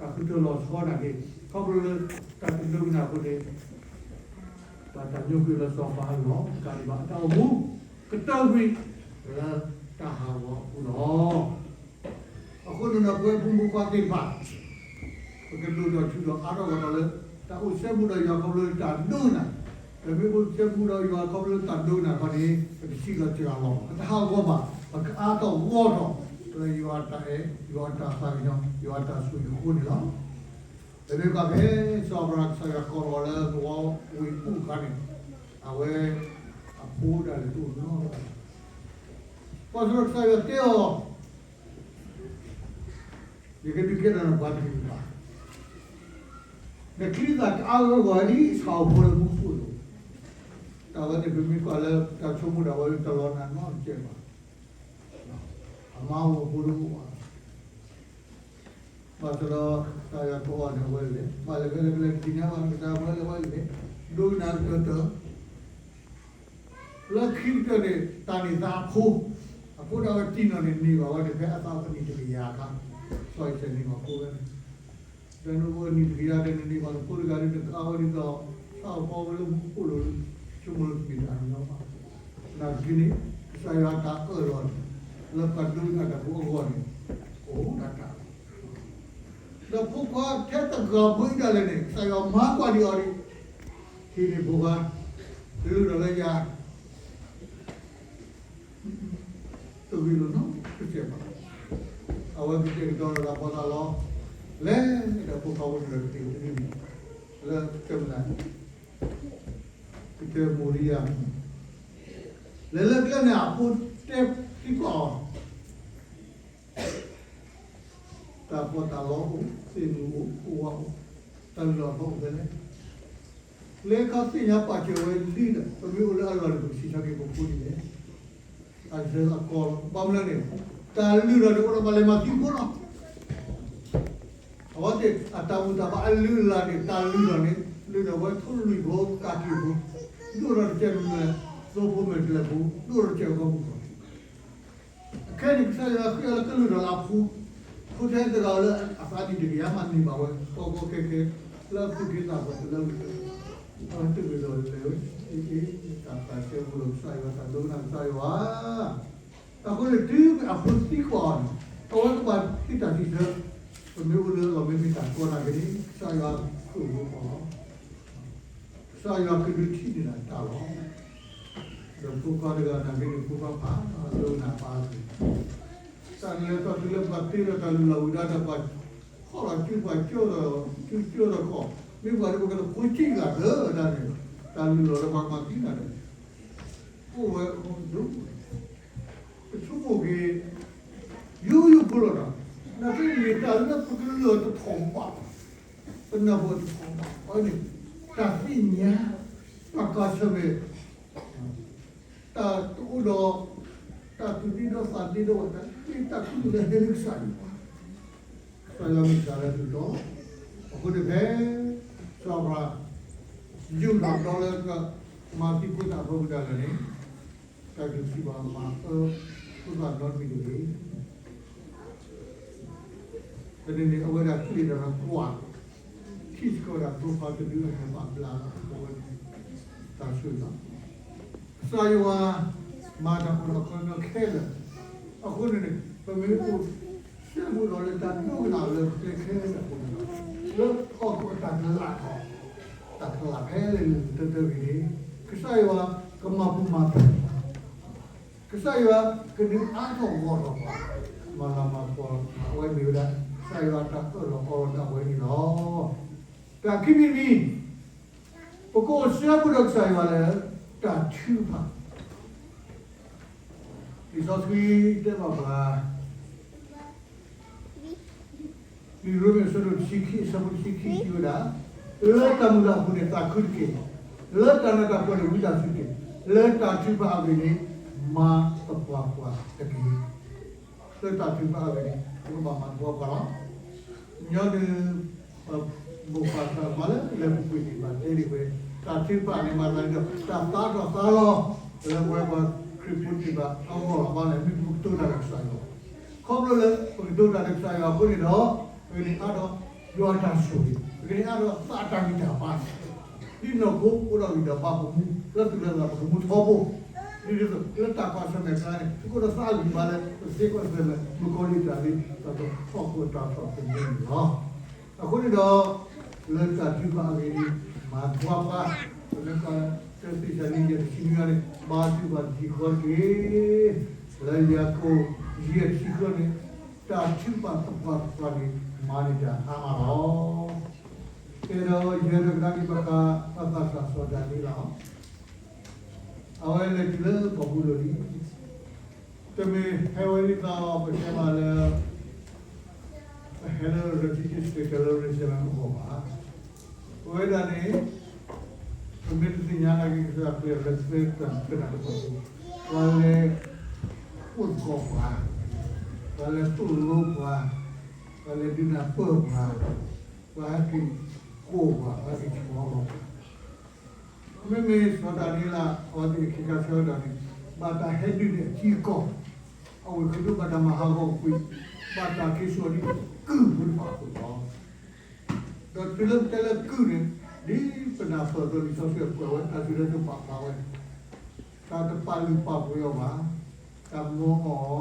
က့ ခီဖျိလၢတၢ်တဒိကနၣ်အဃိန့ၣ် ဘၣ်တၢ်ညိကွံာ်လၢစီၤပၤအလီၢ် တကးဒံးဘၣ် တၢ်အိၣ်မူကတၢၢ်ကွံာ်လၢတၢ်ဟးဂီၤအပူၤလီၤ. အဃိန့ၣ်ဒီး ပဝဲဖိမုၣ်ဖိခွါသ့ၣ်တဖၣ် ပကဒိၣ်ထီၣ်ထူးထီၣ်အါထီၣ်ဂီၢ်ထီၣ်လၢ တၢ်အိၣ်စဲဘူးဒီးယွၤခီဖျိလၢတၢ်ဒိကနၣ် ပမ့ၢ်အိၣ်ဆဲးမူဒီးယွၤခီဖျိလၢတၢ်ဒိကနၣ်ခီန့ၣ် ပတစံးလီၤစှၤလီၤဘၣ်, ပတဟးဂီၤဘၣ်, ပကအါထီၣ်ဂီၢ်ထီၣ် လၢယွၤတၢ်အဲၣ်, ယွၤတၢ်သးကညီၤ, ယွၤတၢ်ဆိၣ်ဂ့ၤအဃိန့ၣ်လီၤ. ပမ့ၢ်ကွၢ်ဖဲစီၤအၤဘြၤဟၣ် ကစၢ်ယွၤကိးလီၤအီၤလၢသဝီဝ့ၢ်အူၣ်အခါန့ၣ်, အဝဲအဖိဒၣ်လဲာ်တအိၣ်နီတဂၤဘၣ်. ဘၣ်ဆၣ်ဒီးကစၢ်ယွၤတဲအီၤ, ယကဒုးကဲထီၣ်နပှၤတကလုာ်ဘၣ်. နချံသၣ်ကအါဂီၢ်ဂီၢ်ဒ်အီၣ်လၢမူခိၣ်အသိး, တၢ်ဝဲန့ၣ် ပမ့ၢ်ကွၢ်လၢတၢ်ဆိကမိၣ်ဒၣ်ဝဲတလီၤနးနီတစဲးဘၣ်. အမါအိၣ်အဖိတအိၣ်ဘၣ်. ဘၣ်ဆၣ်ဒီးကစၢ်ယွၤကိးအီၤန့ၣ် အဝဲလဲၤ, ဘၣ်လဲၤဖဲလဲၣ်ဖဲလဲၣ်တသ့ၣ်ညါဘၣ်, ကစၢ်ယွၤဝဲလဲၤဝဲလဲၤ, ဒိကနၣ်ကတၢၢ်တၢၢ် လၢခံကတၢၢ်န့ၣ် တၢ်န့ၢ်သါအဖိ, အဖိဒၣ်ဝဲတံၢ်နီၢ်န့ၣ် န့ၢ်ဘၣ်ဝဲန့ၣ် ဖဲအသးအိၣ်အနံၣ်တကယၤအခါ, စီၤအံၤစဲးန့ၢ်ဘၣ်ဖိဝဲန့ၣ်, ဒီးနအိၣ်အနံၣ်တကယၤဒီး နန့ၢ်ဘၣ်နဖိတဂၤဒီး နကအါဝဲဒ်သိး ဆၣ်အဖီဝဲလၢမူခိၣ်လိၤ, ဆိကမိၣ်လၢတမ့ၢ်တၢ်ညီဘၣ်. နာ်သက့န့ၣ် ကစၢ်ယွၤတၢ်အၢၣ်လီၤန့ၣ် လၢပှၤဒိကနၣ်တၢ်ဖိအဂီၢ်န့ၣ် အိၣ်ဒၣ်တၢ် ဒီးဖိခွါထဲတဂၤဖိဒၣ်လဲာ်န့ၣ် ကစၢ်ယွၤမၤကွၢ်ဒံးအီၤဒံး, ဟံးန့ၢ်ဖိခွါ, လုၢ်ထီၣ်လၢယၤ, တဂ့ၤလိာ်နီတစဲးဘၣ်. အဝဲကတဲာ်ကတီၤဒီးတၢ်ပီးတၢ်လီ, လဲၤဒီးဖိခွါဝဲန့ၣ်ဒီးကသ့ၣ်တနံၤန့ၣ်, လၢကမနၤ ကတဲမိရံယၤ, လဲၤလၢကျဲန့ၣ် အဖိတဲသံကွၢ်အီၤ, တၢ်ပီးတၢ်လီအိၣ်, သ့ၣ်မုၢ်အိၣ်, အိၣ်ဝးအိၣ်, တၢ်လုၢ်လီၢ်ဖီအိၣ်ဖဲလဲၣ်. လဲၤခီသ့ၣ်ညါပာ်စၢၤဝဲလံဒီး ပမ့ၢ်အိၣ်လၢအလီၢ်န့ၣ် ပကစံးဆၢက့ၤပဖိန့ၣ်လဲၣ်. အစၢၤအကီးလီၤ. ဘၣ်မနုၤလဲၣ်န့ၣ် တၢ်လုၢ်လီၢ်န့ၣ် အိၣ်ဒီးပှၤလဲၤမၤသံဖိလီၤ. အဝဲသ့ၣ်အတၢ်ဘူၣ်တၢ်ဘါအလုၢ်အလၢ်န့ၣ် တၢ်လုၢ်လီၢ်န့ၣ် လုၢ်ဒီးဝဲထိၣ်လွံၢ်ဖိ ကးက့ၤဖိ, ဒိၣ်ထီၣ်တကဲးန့ၣ် သိဖိမဲာ်တလဲးဖိ ဒိၣ်ထီၣ်တကဲးအဂီၢ်မူလီၤ. အခဲအံၤန့ၣ် ကစၢ်ယွၤဃ့အီၤလၢကလုၢ်ထီၣ်လၢအဖိ, ဖိထဲတဂၤလၢအသးနံၣ်တကယၤမးန့ၢ်ဘၣ်ဝဲ ကီကီခဲခဲ လၢအသူၣ်က့သးပှၢ်တလၢဝံၤ အဝဲတဂ့ၤဒီးလဲၤဝဲ အ့ အ့ တၢ်သးစဲဘူးလီၤကစၢ်ယွၤ တၢ်ဒိကနၣ်ကစၢ်ယွၤ အဃိန့ၣ် တုၤအဖိသံကွၢ်အီၤန့ၣ် အဝဲကဘၣ်ဟ့ၣ်တၢ်စံးဆၢ, ပမ့ၢ်အိၣ်လၢအလီၢ်မ့ၢ်မ့ၢ်တၢ်ကီနာ်က့န့ၣ် ကစၢ်ယွၤကအိၣ်လီၤ. ကစၢ်ယွၤကဒုးထံၣ်န့ၢ်တၢ်လီၤ. ဒီးဖိခွါတဂၤနာ်က့န့ၣ် ဖိခွါဖးဒိၣ်နၢ်ပၢၢ်က့ၤ, တၢ်လဲၤထီၣ်တုၤလၢပှၤတ့လီၤတၢ်လုၢ်လီၢ်ဝံၤဒီး ပှၤခီၣ်လီၤစုပှၤကၠီဒီး စုကၠီဒီးခီၣ်, မ့ၢ်ပှၤဒ်ပကတဖိစံၣ်ဂၤလၢဒၣ်န့ၣ် တၢ်လုၢ်လီၢ်လၢပှၤမၤသံနၤဒီး အိၣ်ဝဲအဒိ ပဆိကမိၣ်က့ၤ ယိယိဖိလီၤဒီး နာ်က့န့ၣ် တၢ်လၢပကလုၢ်အီၤတထီၣ်ဘၣ်, ပနၢ်ပၢၢ်တထီၣ်ဘၣ်အီၤန့ၣ် တၢ်သ့ၣ်ညါ တၢ်ကွၢ်ဆၢၣ်မဲာ် တၢ်တအိၣ်ဒီး တၢ်သူၣ်ဒ့ဒီးသးဒ့ဒီးဝဲ တၢ်သ့တၢ်ခုလၢဟဲလၢကစၢ်ယွၤ ကစၢ်ယွၤမ့ၢ်တၢ်လၢဒုးဒီး အဃိန့ၣ်ဖဲ စီၤအၤဘြၤဟၣ် ယုၢ်ထီၣ်ဒီးလၢကမၤသံဖိသၣ်အဖိမုၣ်ဒၣ်လဲာ်န့ၣ် တၢ်ကစံးဘၣ်မၤအၢ ဖိသၣ်နီတမံၤတဂ့ၤ. ဖဲန့ၣ်န့ၣ် အဝဲဒၣ်ကျ့ၣ်တၢ်ကွၢ် ထံၣ်စ့ၢ်ကီးဝဲဒၣ်ဖိခွါတဒုအမဲာ်ဘၣ်ဘျါလီၤ အဝဲန့ၣ် တၢ်ဆိၣ်ဂ့ၤလီၤ. ကစၢ်ယွၤ မၤတၢ်အိၣ်ဒီးအခီပညီခဲလၢာ်, အဃိန့ၣ်န့ၣ် ပမ့ၢ်အိၣ် စဲဘူးဒီးလၢတၢ်ဒိကနၣ်လၢကျဲခဲလၢာ်အပူၤန့ၣ်လီၤ. လၢဟီၣ်ခိၣ်အတၢ်ကလးထီၣ် တၢ်ကလးဖဲလဲၣ်လၢတၢ်တၢ်ဂ့ၤန့ၣ် ကစၢ်ယွၤကမၤပူၤမၤဖျဲး ကစၢ်ယွၤကဒုးအါထီၣ်ဂီၢ်ထီၣ်ပှၤ မၤလၤမၤကပီၤ အဝဲမ့ၢ်ဝဲဒၣ် ကစၢ်ယွၤတၢ်အၢၣ်လီၤအီလီၤဒၣ်ဝဲန့ၣ်လီၤ. တၢ်ခံမံၤတမံၤ ပကအိၣ်စဲဘူးဒီးကစၢ်ယွၤလၢ တၢ်ထုကဖၣ် လံာ်စီဆှံတဲဘၣ်ပှၤ လံာ်ရိမ့ၤအဆၢဒိၣ်တဆံခံ အဆၢဖိတဆံခံ စံးဝဲဒၣ်, လၢတၢ်မုၢ်လၢ်အပူၤန့ၣ် သးခုတက့ၢ်, လၢတၢ်နးတၢ်ဖှီၣ်န့ၣ် ဝံသးစူၤတက့ၢ်, လၢတၢ်ထုကဖၣ်အဂ့ၢ်န့ၣ် မၤသပှၢ်ပှၢ်တက့ၢ်. လၢတၢ်ထုကဖၣ်အဂ့ၢ်န့ၣ် ပကဘၣ်မၤသပှၢ်ပှၢ်လီၤ. ညီနုၢ် မိၢ်ပၢ်သရၣ်သမါလၢလဲၤပူၤကွံာ်သ့ၣ်တဖၣ်တဲဒ်ဝဲ, တၢ်ထုကဖၣ်န့ၣ်မၤသးဒ်သိး တၢ်သါထီၣ်သါလီၤ လၢပဝဲပှၤခရံာ်ဖိသ့ၣ်တဖၣ်အဂီၢ်လီၤ. ဘၣ်လဲၣ် မ့ၢ်ပကတိၤတၢ်ဒီးကစၢ်ယွၤ, ခီဖျိလၢပကတိၤတၢ်ဒီးကစၢ်ယွၤအဃိန့ၣ်ဒီး ပကန့ၢ်အါထီၣ်ယွၤအတၢ်ဆိၣ်ဂ့ၤ, ပကန့ၢ်အါထီၣ်သးအတၢ်ဂံၢ်တၢ်ဘါ ဒ်နီၢ်ခိအိၣ်ဒီးဂံၢ်ဒီးဘါပမူ လၢသူၣ်လၢသးပကမူထီဘိ, ဒ်သိးလၢတၢ်ကွၢ်ဆၢၣ်မဲာ်ကျါန့ၣ် သုကအိၣ်ဒီးသးအဂံၢ်ဘါလၢ ပသ့ကွၢ်ဆၢၣ်မဲာ် မုၣ်ကီၤလံၢ်တၢ်လ့ တၢ်သဟီၣ်ခိၣ်တၢ်ထီၣ်သနၢၣ်န့ၣ်လီၤ. အဃိန့ၣ်ဒီး လၢတၢ်ထုကဖၣ်အဂ့ၢ်န့ၣ် မၤသပှၢ်ပှၢ် ပမ့ၢ်ကွၢ်လၢ သ့းစၤလနံယၤတဆံနွံန့ၣ် ဘါထုကဖၣ်တစဲးဖိတက့ၢ်. လၢယၤကိာ်ယဲၢ်တဆံဃုန့ၣ်, တၢ်ထုကဖၣ်သပှၢ်ပှၢ်န့ၣ် မၤန့ၢ်တၢ်အါမးလီၤ. ကဲဒီးယဲၢ်ဒီးကဒါက့ၤဘၣ်ဃး ပှၤသးစၢ်စီၤဒၤနံးယ့လးလီၤ. အဝဲလဲၤတုၤလၢဘၤဘူလိၣ်လံ. တမ့ၢ်ဟဲဝဲဒ်သိးပတဲမးလၢ ပဟဲလၢ religious လၢ Jerusalem အဂီၢ်ဘၣ်. ပဝဲဒၣ်န့ၣ် ပမ့ၢ်တသ့ၣ်ညါနာ်က့ ကစၢ်ခရံာ်လၢ သ့တၢ်ကနၣ်တပှၢ်ပူၤ, ပှၤလဲၤအိၣ်သကိးပှၤ, ပှၤလဲၤသိၣ်လိပှၤ, ပှၤလဲၤဒုးနၢ်ပၢၢ်ပှၤ, ပှၤဟဲက့ၤကိးပှၤ, ပှၤဟဲက့ၤဆိးပှၤ မ့မ့ၢ်စီၤဒၤနံးယ့လး အဝဲသ့ၣ်အခ့ခါဆၢကတီၢ်န့ၣ် ဘၣ်တၢ်ဟဲဒုးန့ၢ်အထံအကီၢ်, အဝဲသ့ၣ်ဒုးဘၣ်တၢ်မၤဟးဂီၤကွံာ်, ဘၣ်တၢ်က့ၤစိာ်ဒ်ကုၢ်ဖိတဖၣ်အသိးလီၤ. ဒီးတုၤလၢပတဲလၢကုၢ်န့ၣ်, ဒ်ပနၢ်ပၢၢ်အသိး လံာ်စီဆှံကွဲးဝဲ တၢ်စံၣ်တဲၤတဲလီၤပာ်ဖျါဝဲ တၢ်တပာ်လုၢ်ပာ်ပှ့ၤအီၤဘၣ်, တၢ်မၢအီ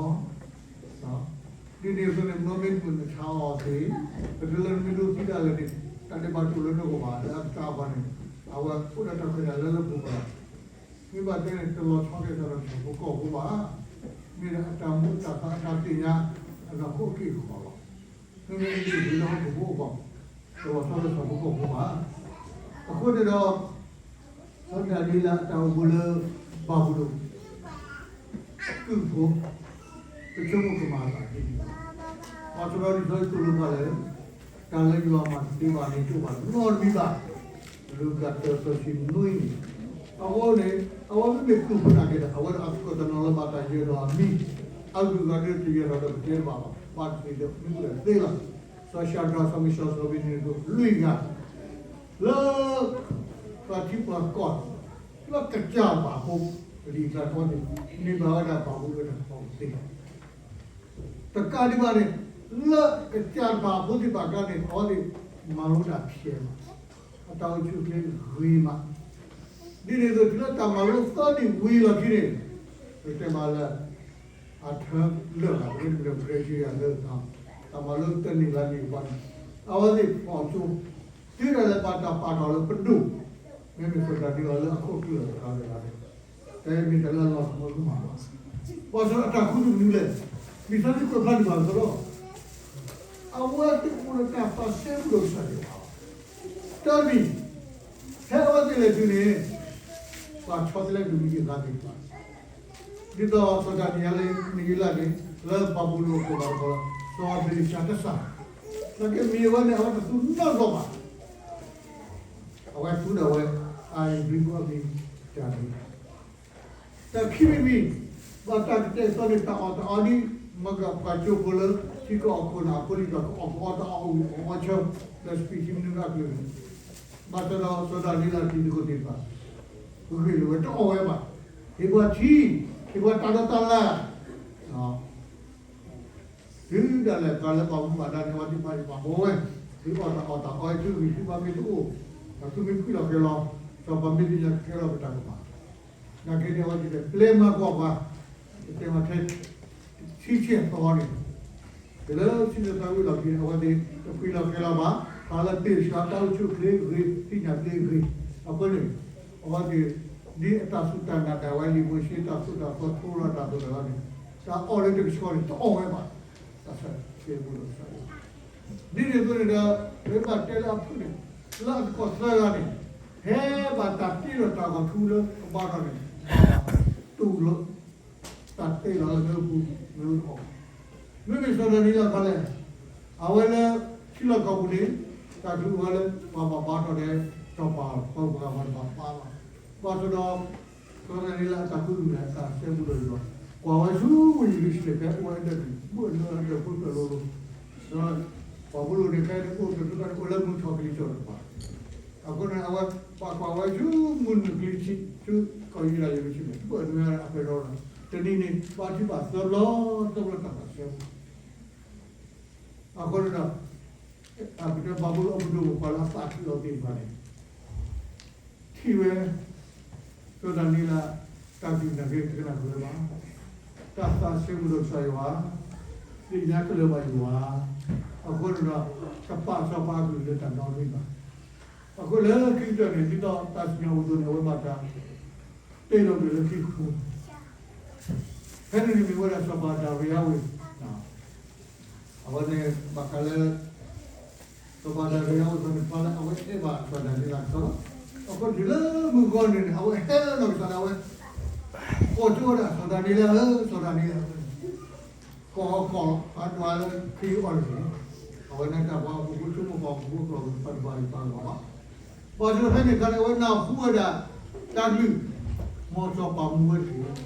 ၤ, ဒ်န့ၣ်အသိးန့ၣ် မၢမ့ၢ်တမုာ်နဆါအီၤသ့, ပတဲလၢနမ့ၢ်ဒိးသံတၢ်လဲၣ်န့ၣ် တၢ်ဒဲးဘးတအိၣ်လၢနဂီၢ်ဘၣ်, လၢအကစၢ်အဂီၢ်န့ၣ် အဝဲအိၣ်ဒီးတၢ်ခွဲးတၢ်ယာ်လၢလၢပှဲၤပှဲၤ, မ့ၢ်ဘၣ်တဲန့ၣ် တလီၤဆီက့ၤသးဒီးတၢ်ဖိကီၢ်ဖိဘၣ်, မ့ၢ်ဒၣ်အတၢ်မူတၢ်သးအတၢ်သ့ၣ်ညါ အနီၢ်ခိအက့ၢ်အဂီၤလီၤ. မ့မ့ၢ်ဒ်န့ၣ်လၢဟီၣ်ခိၣ်ဖိအဂီၢ် တလီၤဆီလၢတၢ်ဖိကီၢ်ဖိဘၣ်. အဃိန့ၣ်ဒီး စီၤဒၤနံးယ့လးအတၢ်အိၣ်မူလၢ ဘၤဘူလိၣ် ကုၢ်ဖိ ပဆိကမိၣ်ကမၤအသးဒ်န့ၣ်လီၤ. ဘၣ်ဆၣ်ဒီးလံာ်စီဆှံသိၣ်လိပှၤလၢ တၢ်လၢယွၤမၤတသ့ဘၣ်န့ၣ် တအိၣ်ဘၣ်နီတမံၤဘၣ်, လူၤကၣ်တၢ သၢဆံနွံန့ၣ်, အဃိန့ၣ် အဝဲမ့မ့ၢ်ကုၢ်ဖိနာ်က့ဒီး အဝဲဒၣ်အသကိးတနီၤလၢဘၣ်တၢ်ယၢၤဒီးအမံၤ, အဂုၤအဂၤဒ်တယၢၤထီၣ်ဒီးပတဲတဘၣ်ဘၣ်, ဘၣ်တသ့ဒီးမ့ၢ်အိၣ်ဒီးသ့လီၤ. စီၤၡၤဒြး စီၤမံၡး စီၤအဘ့းနကိၤ လွံၢ်ဂၤ လၢ ပှၤထံပှၤကီၢ် လၢကစၢ်တဘၣ်အဃိ လံာ်အသးထီန့ၣ် န့ၢ်ဘၣ်ဝဲဒၣ်ဘၤဘူလိၣ်အတၢ်ကပီၤသ့လီၤ. တကးဒံးဘၣ်န့ၣ် လၢကစၢ်တဘၣ်အဃိသ့ၣ်တဖၣ်အကျါန့ၣ် အဝဲသ့ၣ်မၤလိတၢ်ဖျဲးမး, အတၢ်အိၣ်ဆူၣ်အိၣ်ချ့ဂ့ၤမး, ဒ်န့ၣ်အသိးတုၤလၢတၢ်မၤလိသၢနံၣ်ဝံၤလီၤခံန့ၣ် ပတဲမးလၢ အထၢလၢာ်လီၤ, ပမ့ၢ်တမ့ၢ် graduate လၢ တၢ်မၤလိတနံၣ်လၢနံၣ်ဘၣ်န့ၣ် အဝဲသ့ၣ်ဖီၣ်စိ တုၤဒၣ်လဲာ်ဘၣ်တၢ်ပာ်ထီၣ်လၢပဒိၣ်, မ့မ့ၢ်စီၤဒၤနံးယ့လးလၢအခိၣ်ကျၢၢ်တခါတဂၤန့ၣ် တမ့ၢ်တၢ်လၢအလီၤသမၢမးဘၣ်. ဘၣ်ဆၣ်အတၢ်ခူသူၣ်မနုၤလဲၣ်, လံာ်စီဆှံကွဲးဖျါန့ၣ်ဘၣ်ဆၣ်ဒီး အဝဲသ့ၣ်အိၣ်ဒီးတၢ်သးစဲဘူးဒီးကစၢ်ယွၤ, တမံၤ ဖဲအဝဲသ့ၣ်လဲၤတုၤန့ၣ် ပှၤဆီတလဲဒိၣ်မံၤဒိၣ်သၣ်သ့ၣ်တဖၣ် ဒ်သိးစီၤဒၤနံးယ့လးန့ၣ် နံၤယ့လးန့ၣ် လၢဘၤဘူလိၣ်အကီၢ်ဘၣ်တဘျီလီၤ, စီၤဘ့လၡၤတၡၢ်, နာ်က့မံၤအဝဲန့ၣ် အဝဲတသူနီတဘျီဘၣ်, အဝဲသူဒီးဝဲ အအံၤဘျုးဖှိၣ်အမံၤတၢ်န့ၣ် တၢ်ခံမံၤမံၤ ဘၣ်တၢ်ကတဲာ်ကတီၤန့ၢ်တၢ်အီၣ်တၢ်အီဒ် မ့ၢ်ကပှၤကၠိဖိလၢ ထံကအီၣ်ခိၣ်နၢ်အဖိလံၤဒီး ကအီၣ်ကအီတၢ်အီၣ်ဝံၤအီၣ်ဝဲဆၢ လၢစပံးထံမနုၤအကလုာ်န့ၣ်, ဘၣ်ဆၣ်ဒီးစီၤဒၤနံးယ့လးတံၤသကိးသ့ၣ်တဖၣ် ဂ့ၢ်လိာ်ဝဲတအီၣ်ဝဲဘၣ်, ဟ့ၣ်ပှၤထံ, ဟ့ၣ်ပှၤတၢ်ဒီးတၢ်လၢ် တုၤဒၣ်လဲာ်ပှၤလၢပှၤမူဘၣ်ဒါန့ၣ် အဝဲသ့ၣ်ဘၣ်ယိၣ်ဘၣ်ဘီဝဲ, သုအီၣ်တၢ်အီၣ်တၢ်အီ သုဂံၢ်သုဘါမ့ၢ်တအိၣ်, ဒီးသုမ့ၢ်ဖှံလီၤကဲၤလီၤ, စီၤပၤမ့ၢ်သ့ၣ်ညါကဲထီၣ်ပတၢ်ကမၣ်, နာ်က့န့ၣ် အဝဲသ့ၣ်ပျဲမၤကွၢ်ပှၤ, ပတဲမၤထဲ ဆံဆဲၣ်သီန့ၣ်, တုၤလၢဆံဆဲၣ်သီဝံၤလီၢ်ခံန့ၣ် အဝဲသ့ၣ်တဖှံလီၤကဲၤလီၤဘၣ်, ပှၤလၢပ့ၢ်စှၤတၢ်အိၣ်ဆူၣ်အိၣ်ချ့ဂ့ၤ သ့ၣ်ညါသ့ဂ့ၤ, အဃိန့ၣ် အဝဲသ့ၣ် ဒ်အတၢ်စူၢ်တၢ်နာ်ဒၣ်ဝဲလံာ်မိၤၡ့တၢ်သိၣ်တၢ်သီထိလီၤတၢ်သိၣ်တၢ်သီန့ၣ်, တၢ်အီၣ်လၢတကဆှီန့ၣ် တအီၣ်ဝဲဘၣ်, တၢ်ဆၢတဲာ်ပူၤလီၤစၢ်, ဒ်န့ၣ်အသိးန့ၣ်ဒီး ပမ့ၢ်ဘၣ်တဲလၢအဖုၣ်န့ၣ်, လၢအသကိးသၢဂၤန့ၣ်, ဖဲဘၣ်တၢ်တ့လီၤတၢ်ဂီၤထူလၢကဘါထီၣ်န့ၣ်, တူၢ်လိာ် တၢ်တ့လီၤလၢမ့ၣ်အူပူၤ မ့ၣ်အူတအီၣ်, မ့မ့ၢ်စီၤဒၤနံးယ့လးတခီလဲၣ်, အဝဲလၢထံလီၢ်ကီၢ်ပူၤန့ၣ် တၢ်ကလုၢ်အဝဲလၢ ပှၤဘၣ်ဘါထီၣ်ဒီး စီၤပၤပှၤဂၤပှၤတဘၣ်ဘါဘၣ်, ဘၣ်ဆၣ်ဒီး စီၤဒၤနံးယ့လးအတၢ်ခူသူၣ်န့ၣ် အတၢ်စဲဘူးဒီးယွၤ, ကွၢ်ဝဲဆူမုၢ်နုာ်ကလံၤဖဲအိၣ်ဝဲဒၣ်န့ၣ် ဘၣ်နုာ်လီၤဒီးဖိသၢလိၤလိၤ, ဒီး ဘၤဘူလိၣ်န့ၣ် ဖဲန့ၣ်အိၣ်တဖျၢၣ်န့ၣ် အိၣ်လၢမုၢ်ထီၣ်ကလံၤစိးတကပၤ, အဃိန့ၣ် အဝဲပာ်ကွၢ်ဝဲဆူမုၢ်နုာ်ကလံၤထံး ဆူကီၢ်ယူဒၤယရူၤၡလ့ၣ် ဘၣ်နုာ်လီၤအဖဲဒီး တနံၤန့ၣ် ဘၣ်ထံၣ်ဘၣ်သၢဘျီ သၢဘျီတၢ်သးစဲဘူး အဃိန့ၣ်ဒီး ပတဲဘၤဘူလိၣ်အပဒိၣ်ပပှၤလၢအပာ်ဃုာ်အီၤသ့ၣ်တဖၣ်န့ၣ် ထံၣ်ဝဲ စီၤဒၤနံးယ့လး တၢ်ဒုးနာ်က့တကနၣ်ပၢၢ်လၢၤဘၣ်, တၢ်သးစဲဘူးဒီးကစၢ်ယွၤ, သ့ၣ်ညါခဲလၢာ်ဘၣ်ယွၤ, အဃိန့ၣ်ဒီး တပာ်စီၤပၤအကလုၢ်လၢတၢ်နီတမံၤဘၣ်. အဃိလၢခံကတၢၢ်န့ၣ် ဒ်သိးတၢ်စံၣ်ညီၣ်အိၣ်အသိးန့ၣ် အဝဲဘၣ်တၢ် တ့ၢ်လီၤကွံာ်လၢခံကပူၤ, ဖဲန့ၣ်န့ၣ်မ့ၢ်ဝဲဒၣ်စီၤပၤဒၤရံယါဝ့ၤ, အဝဲန့ၣ်ဘၣ်ဃးလၢ စီၤပၤဒၤရံယါဝ့ၤအဃိန့ၣ် ပှၤလၢအဝဲအဲၣ်ဘၣ်စီၤဒၤနံးယ့လးကစီဒီလီၤ. အဃိတုၤလၢမုၢ်ဂီၤန့ၣ်န့ၣ် အဝဲဟဲလီၤကစၢ်ဒၣ်ဝဲ, ကိးကၠိဝဲဒၣ် စီၤဒၤနံးယ့လးဧၢ, စီၤဒၤနံးယ့လးဧၢ, ကိးကိးလီၤ ပှၤဒွးလၢခ့အီၤန့ၣ်န့ၣ်, အဝဲန့ၣ်တၢ်ပှၤဟီၣ်ခိၣ်ဖိဆိကမိၣ်ပှၤဟီၣ်ခိၣ်ဖိအကျိာ်န့ၣ် ပှၤတဘၣ်ယပာ်လီၤဘၣ်. ဘၣ်ဆၣ်ဖဲန့ၣ်အခါန့ၣ် အဝဲနၢ်ဟူဝဲဒၣ်တၢ်ကလုၢ်, မ်စီၤပၤမူဝဲတက့ၢ်.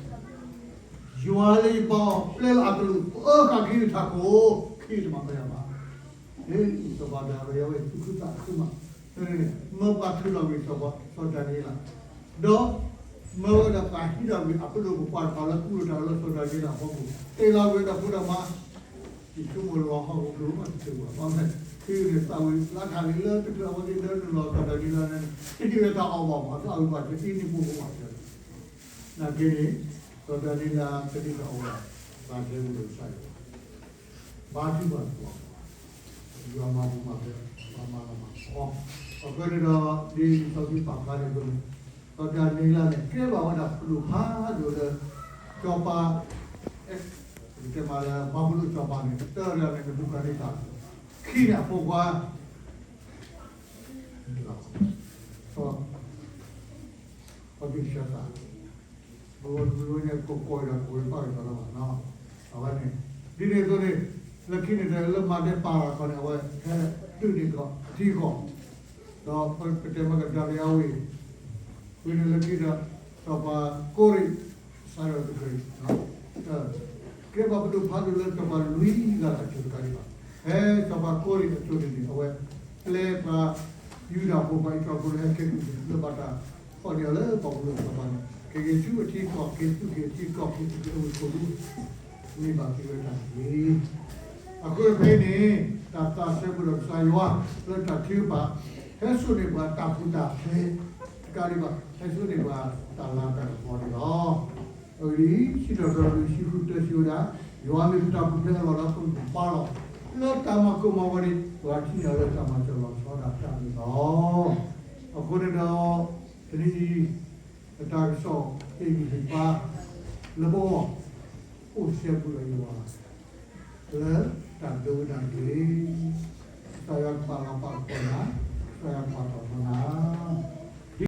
ယွၤလၢယပၢ်အီၤ ပျဲလီၤအကလုၢ် ပအၢဃာ်ခ့ယုၢ်ထးခိၣ်, ခ့ယုၢ်တမၤပယၤဘၣ်. စီၤပၤဒၤရံယါဝ့ၤ သူၣ်ခုသးခုမး, မၢပှၤထုးလီၤကွံာ်စီၤဒၤနံးယ့လး, ဒီးမၢဝဲဒၣ်ပှၤဟံးထီၣ်ကွံာ်အပဒိၣ်ပပှၢ်တဖၣ်လၢကူၣ်လိာ်တၢ်လၢစီၤဒၤနံးယ့လးအဖီခိၣ်, တ့ၢ်လီၤကွံာ်ဒီးဖိဒီးမါ, ယဆိကမိၣ်လၢဟီၣ်ခိၣ်ချၢမးတသ့ဘၣ်, ခ့ယုၢ်န့ၣ်သးဝံၤလၢထးလံလၢတချုးအဝဲသ့ၣ်ဒၢနုာ်လီၤစီၤဒၤနံးယ့လးန့ၣ် တဟ့ၣ်ဝဲတၢ်အီၣ်ဘၣ်မး, သးဝံၤဘၣ်တဟ့ၣ်န့ၢ်ဖိမး, နာ်က့န့ၣ် စီၤဒၤနံးယ့လးတန့ၢ်တၢ်အီၣ်ဘၣ်, ဘၣ်တဲဝဲဒၣ်ကစၢ်ယွၤ ဘါထုကဖၣ်, ယွၤမၤပူၤမၤဖျဲး, မၤလၤမၤကပီၤ, အဃိန့ၣ်ဒီး ဒ်လံာ်စီဆှံပာ်ဖျါန့ၣ်အသိးန့ၣ်, စီၤဒၤနံးယ့လးန့ၣ် ကဲဘၣ်ဝဲဒၣ်ပဒိၣ်ဖးဒိၣ်လၢ စီၤပၤ, ပကတဲမးလၢ ဘၤဘူလိၣ်စီၤပၤန့ၣ် တၢ်တဂၤန့ၣ် နဘူၤခၣ်နံစၢ်, ခံန့ၣ်အဖိခွါ စီၤ စီၤဘ့လ်ၡၤသၣ်, ဘဝတဘျီညါ ကိးကိးဝဲဒၣ် ကိးဝဲပၢ်ကစီၤလီၤဘၣ်နီၤ, အဝဲန့ၣ်, ဒ်န့ၣ်အသိးန့ၣ်, လၢခံန့ၣ်ဒီး လၢမၤဒဲးပာ်လီၤခီန့ၣ် အဝဲဟဲဒုးန့ၢ်ကီၢ်အထံအကီၢ်, ဒီးပကတဲမ့ၢ်ကဒါက့ၤအဝ့ၢ်, ဝံၤန့ၣ်လၢခံဒီး စီၤပၤကိရ့း စးထီၣ်တကြၢး ကဲဘၣ်ပဒိၣ်ဖးဒိၣ်လၢစီၤပၤလွံၢ်ဂၤအစိၤတကးဒံးဘၣ်. ဖဲစီၤပၤကိရ့းအစိၤန့ၣ်န့ၣ် အဝဲပျဲပှၤယူဒၤဖိခွါအံၣ်စရ့လးဖိလၢဟဲကဲကုၢ်န့ၣ် လၢဘၣ်တၢ်ဖီၣ်န့ၢ်အီၤလၢပှၤကလုာ်စီၤပၤန့ၣ် ကယဲၢ်ဆူအထံကီၢ် က့ၤဆူက့ၤအထံကီၢ် က့ၤဆူက့ၤအဝ့ၢ်ခိၣ်ဒူ န့ၢ်ဘၣ်က့ၤဝဲတၢ်န့ၣ်တက့ၢ်. အဃိဖဲအံၤန့ၣ် တၢ်သးစဲဘူးဒီးကစၢ်ယွၤ လၢတၢ်ထုကဖၣ် ဟဲစိာ်န့ၢ်ပှၤတၢ်ကူၣ်တၢ်ဖျဲး တကးဒံးဘၣ် ဟဲစိာ်န့ၢ်ပှၤတၢ်လၤတၢ်ကပီၤန့ၣ်လီၤ. အဂ့ၢ်ဒ်အံၤ, စံးထီၣ်ပတြၢၤလွံၢ်ဆံဃုတၢစံးဝဲဒၣ်, ယွၤမ့ၢ်ပတၢ်ပူၤဖျဲးအလီၢ်လၢပကဘါလီၤ, လၢတၢ်မၤကိၢ်မၤဂီၤန့ၣ် ပှၤထံၣ်န့ၢ်အီၤလၢတၢ်မၤစၢၤလီၤဆီဒၣ်တၢ်န့ၣ်လီၤ. အဃိန့ၣ်ဒီး တနံၤအံၤ ပတၢ်ကစီၣ်ဟ့ၣ်ဂံၢ်ဟ့ၣ်ဘါ လၢပဂီၢ် အိၣ်စဲဘူးဒီးယွၤ လၢတၢ်ဒိကနၣ်တက့ၢ်. ကစၢ်ယွၤကပာ်လီၤပာ်ကပီၤနၤ, ကစၢ်ယွၤကပာ်ထီၣ်ထီနၤ.